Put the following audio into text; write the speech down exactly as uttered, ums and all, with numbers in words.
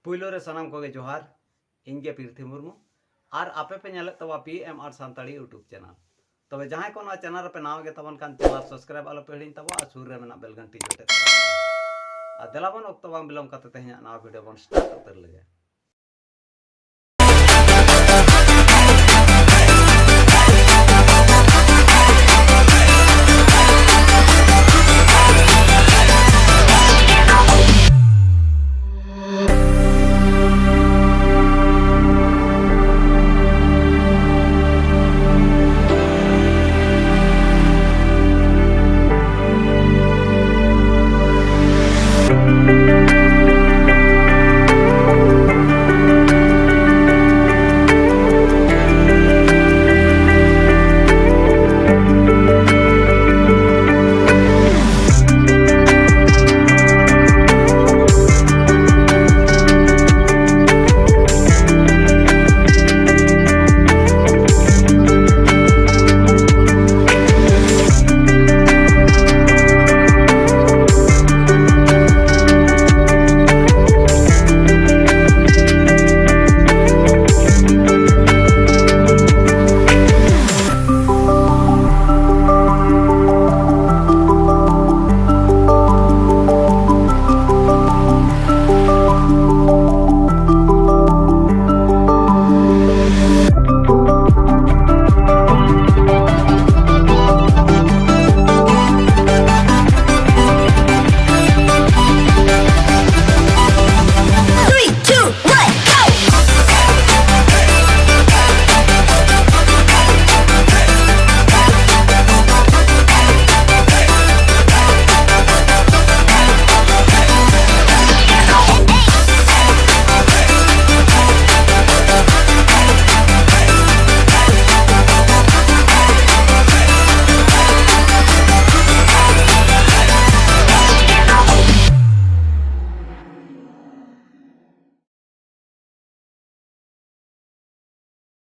ᱯᱩᱭᱞᱩ ᱨᱮ ᱥᱟᱱᱟᱢ ᱠᱚᱜᱮ ᱡᱚᱦᱟᱨ᱾ ᱤᱧ ᱜᱮ ᱯᱤᱨᱛᱷᱤ ᱢᱩᱨᱢᱩ᱾ ᱟᱨ ᱟᱯᱮ ᱯᱮ ᱧᱮᱞᱮᱫ ᱛᱟᱵᱚᱱᱟ ᱯᱤ ᱮᱢ ᱟᱨ ᱥᱟᱱᱛᱟᱲᱤ YouTube ᱪᱮᱱᱮᱞ᱾ ᱛᱚᱵᱮ ᱡᱟᱦᱟᱸᱭ ᱠᱚ ᱱᱚᱣᱟ ᱪᱮᱱᱮᱞ ᱨᱮᱯᱮ ᱱᱟᱣᱟ ᱜᱮ ᱛᱟᱵᱚᱱ ᱠᱷᱟᱱ, ᱪᱮᱱᱮᱞ ᱥᱟᱵᱥᱠᱨᱟᱭᱤᱵ ᱟᱞᱚ ᱯᱮ ᱦᱤᱲᱤᱧ ᱛᱟᱵᱚᱱᱟ ᱟᱨ ᱥᱩᱨ ᱨᱮ ᱢᱮᱱᱟᱜ ᱵᱮᱞ ᱜᱷᱟᱱᱴᱤ ᱡᱚᱴᱮᱫ ᱛᱟᱵᱚᱱ ᱯᱮ᱾ ᱟᱨ ᱫᱮᱞᱟ ᱵᱚᱱ, ᱚᱠᱛᱚ ᱵᱟᱝ ᱵᱤᱞᱚᱢ ᱠᱟᱛᱮ ᱛᱮᱦᱮᱧᱟᱜ ᱱᱟᱣᱟ ᱵᱷᱤᱰᱤᱭᱳ ᱵᱚᱱ ᱥᱴᱟᱨᱴ ᱩᱛᱟᱹᱨ ᱞᱮᱜᱮ᱾